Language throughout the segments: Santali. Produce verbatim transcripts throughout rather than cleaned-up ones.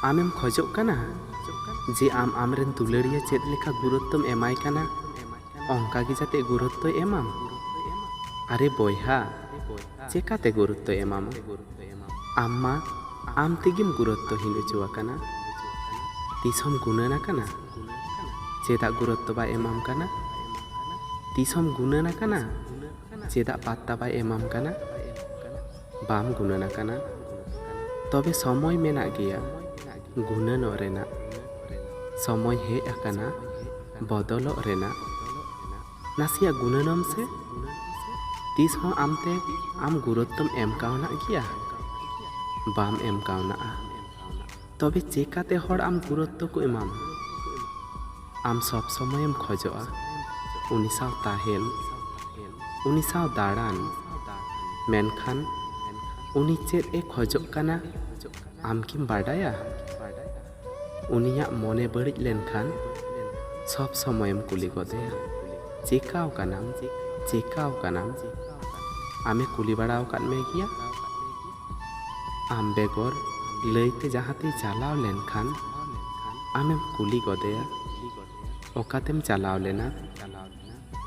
ᱟᱢᱮᱢ ᱠᱷᱚᱡᱚᱜ ᱠᱟᱱᱟ ᱡᱮ ᱟᱢ ᱟᱢᱨᱮᱱ ᱫᱩᱞᱟᱹᱲᱤᱭᱟᱹ ᱪᱮᱫ ᱞᱮᱠᱟ ᱜᱩᱨᱩᱛᱛᱚᱢ ᱮᱢᱟᱭ ᱠᱟᱱᱟ, ᱚᱱᱠᱟ ᱜᱮ ᱡᱟᱛᱮ ᱜᱩᱨᱩᱛᱛᱚᱭ ᱮᱢᱟᱢ? ᱟᱨᱮ ᱵᱚᱭᱦᱟ, ᱪᱮᱠᱟᱛᱮ ᱜᱩᱨᱩᱛᱛᱚᱭ ᱮᱢᱟᱢᱟ? ᱟᱢ ᱢᱟ ᱟᱢ ᱛᱮᱜᱮᱢ ᱜᱩᱨᱩᱛᱛᱚᱦᱤᱱ ᱚᱪᱚ ᱟᱠᱟᱱᱟ᱾ ᱛᱤᱥ ᱦᱚᱸᱢ ᱜᱩᱱᱟᱹᱱ ᱟᱠᱟᱱᱟ ᱪᱮᱫᱟᱜ ᱜᱩᱨᱩᱛᱛᱚ ᱵᱟᱭ ᱮᱢᱟᱢ ᱠᱟᱱᱟ? ᱛᱤᱥ ᱦᱚᱸᱢ ᱜᱩᱱᱟᱹᱱ ᱟᱠᱟᱱᱟ ᱪᱮᱫᱟᱜ ᱯᱟᱛᱛᱟ ᱵᱟᱭ ᱮᱢᱟᱢ ᱠᱟᱱᱟ? ᱵᱟᱢ ᱜᱩᱱᱟᱹᱱ ᱟᱠᱟᱱᱟ᱾ ᱛᱚᱵᱮ ᱥᱚᱢᱚᱭ ᱢᱮᱱᱟᱜ ᱜᱮᱭᱟ, ᱜᱩᱱᱟᱹᱱᱚᱜ ᱨᱮᱱᱟᱜ᱾ ᱥᱚᱢᱚᱭ ᱦᱮᱡ ᱟᱠᱟᱱᱟ ᱵᱚᱫᱚᱞᱚᱜ ᱨᱮᱱᱟᱜ᱾ ᱱᱟᱥᱮᱭᱟᱜ ᱜᱩᱱᱟᱹᱱᱚᱜ ᱢᱮᱥᱮ᱾ ᱛᱤᱥ ᱦᱚᱸ ᱟᱢᱛᱮ ᱟᱢ ᱜᱩᱨᱩᱛᱛᱚᱢ ᱮᱢ ᱠᱟᱣᱱᱟᱜ ᱜᱮᱭᱟ? ᱵᱟᱢ ᱮᱢ ᱠᱟᱣᱱᱟᱜᱼᱟ᱾ ᱛᱚᱵᱮ ᱪᱮᱠᱟᱛᱮ ᱦᱚᱲ ᱟᱢ ᱜᱩᱨᱩᱛᱛᱚ ᱠᱚ ᱮᱢᱟᱢᱟ? ᱟᱢ ᱥᱚᱵ ᱥᱚᱢᱚᱭᱮᱢ ᱠᱷᱚᱡᱚᱜᱼᱟ ᱩᱱᱤ ᱥᱟᱶ ᱛᱟᱦᱮᱱ, ᱩᱱᱤ ᱥᱟᱶ ᱫᱟᱬᱟᱱ, ᱢᱮᱱᱠᱷᱟᱱ ᱩᱱᱤ ᱪᱮᱫ ᱮ ᱠᱷᱚᱡᱚᱜ ᱠᱟᱱᱟ ᱟᱢ ᱠᱤᱢ ᱵᱟᱰᱟᱭᱟ? ᱩᱱᱤᱭᱟᱜ ᱢᱚᱱᱮ ᱵᱟᱹᱲᱤᱡ ᱞᱮᱱᱠᱷᱟᱱ ᱥᱚᱵ ᱥᱚᱢᱚᱭᱮᱢ ᱠᱩᱞᱤ ᱜᱚᱫᱮᱭᱟ, "ᱪᱮᱠᱟᱣ ᱠᱟᱱᱟᱢ? ᱪᱮᱠᱟᱣ ᱠᱟᱱᱟᱢ?" ᱟᱢᱮ ᱠᱩᱞᱤ ᱵᱟᱲᱟ ᱟᱠᱟᱫ ᱢᱮ ᱜᱮᱭᱟ? ᱟᱢ ᱵᱮᱜᱚᱨ ᱞᱟᱹᱭᱛᱮ ᱡᱟᱦᱟᱸ ᱛᱮᱭ ᱪᱟᱞᱟᱣ ᱞᱮᱱᱠᱷᱟᱱ ᱟᱢᱮᱢ ᱠᱩᱞᱤ ᱜᱚᱫᱮᱭᱟ, "ᱚᱠᱟᱛᱮᱢ ᱪᱟᱞᱟᱣ ᱞᱮᱱᱟ?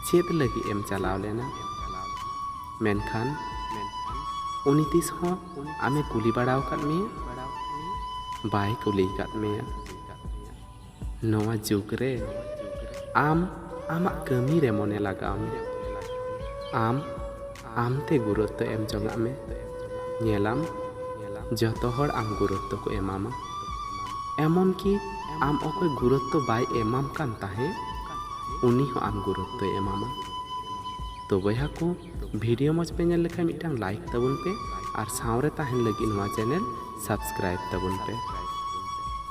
ᱪᱮᱫ ᱞᱟᱹᱜᱤᱫ ᱮᱢ ᱪᱟᱞᱟᱣ ᱞᱮᱱᱟ?" ᱢᱮᱱᱠᱷᱟᱱ ᱩᱱᱤ ᱛᱤᱥ ᱦᱚᱸ ᱟᱢᱮ ᱠᱩᱞᱤ ᱵᱟᱲᱟ ᱟᱠᱟᱫ ᱢᱮᱭᱟ? ᱵᱟᱭ ᱠᱩᱞᱤ ᱟᱠᱟᱫ ᱢᱮᱭᱟ᱾ ᱱᱚᱣᱟ ᱡᱩᱜᱽ ᱨᱮ ᱟᱢ ᱟᱢᱟᱜ ᱠᱟᱹᱢᱤ ᱨᱮ ᱢᱚᱱᱮ ᱞᱟᱜᱟᱣ ᱢᱮ᱾ ᱟᱢ ᱟᱢᱛᱮ ᱜᱩᱨᱩᱛᱛᱚ ᱮᱢ ᱡᱚᱝᱟᱜ ᱢᱮ᱾ ᱧᱮᱞᱟᱢ, ᱡᱚᱛᱚ ᱦᱚᱲ ᱟᱢ ᱜᱩᱨᱩᱛᱛᱚ ᱠᱚ ᱮᱢᱟᱢᱟ᱾ ᱮᱢᱚᱱ ᱠᱤ ᱟᱢ ᱚᱠᱚᱭ ᱜᱩᱨᱩᱛᱛᱚ ᱵᱟᱭ ᱮᱢᱟᱢ ᱠᱟᱱ ᱛᱟᱦᱮᱸᱫ, ᱩᱱᱤ ᱦᱚᱸ ᱟᱢ ᱜᱩᱨᱩᱛᱛᱚᱭ ᱮᱢᱟᱢᱟ᱾ ᱛᱚ ᱵᱚᱭᱦᱟ ᱠᱚ, ᱵᱷᱤᱰᱤᱭᱳ ᱢᱚᱡᱽ ᱯᱮ ᱧᱮᱞ ᱞᱮᱠᱷᱟᱱ ᱢᱤᱫᱴᱟᱝ ᱞᱟᱭᱤᱠ ᱛᱟᱵᱚᱱ ᱯᱮ ᱟᱨ ᱥᱟᱶᱨᱮ ᱛᱟᱦᱮᱱ ᱞᱟᱹᱜᱤᱫ ᱱᱚᱣᱟ ᱪᱮᱱᱮᱞ ᱥᱟᱵᱥᱠᱨᱟᱭᱤᱵ ᱛᱟᱵᱚᱱ ᱯᱮ᱾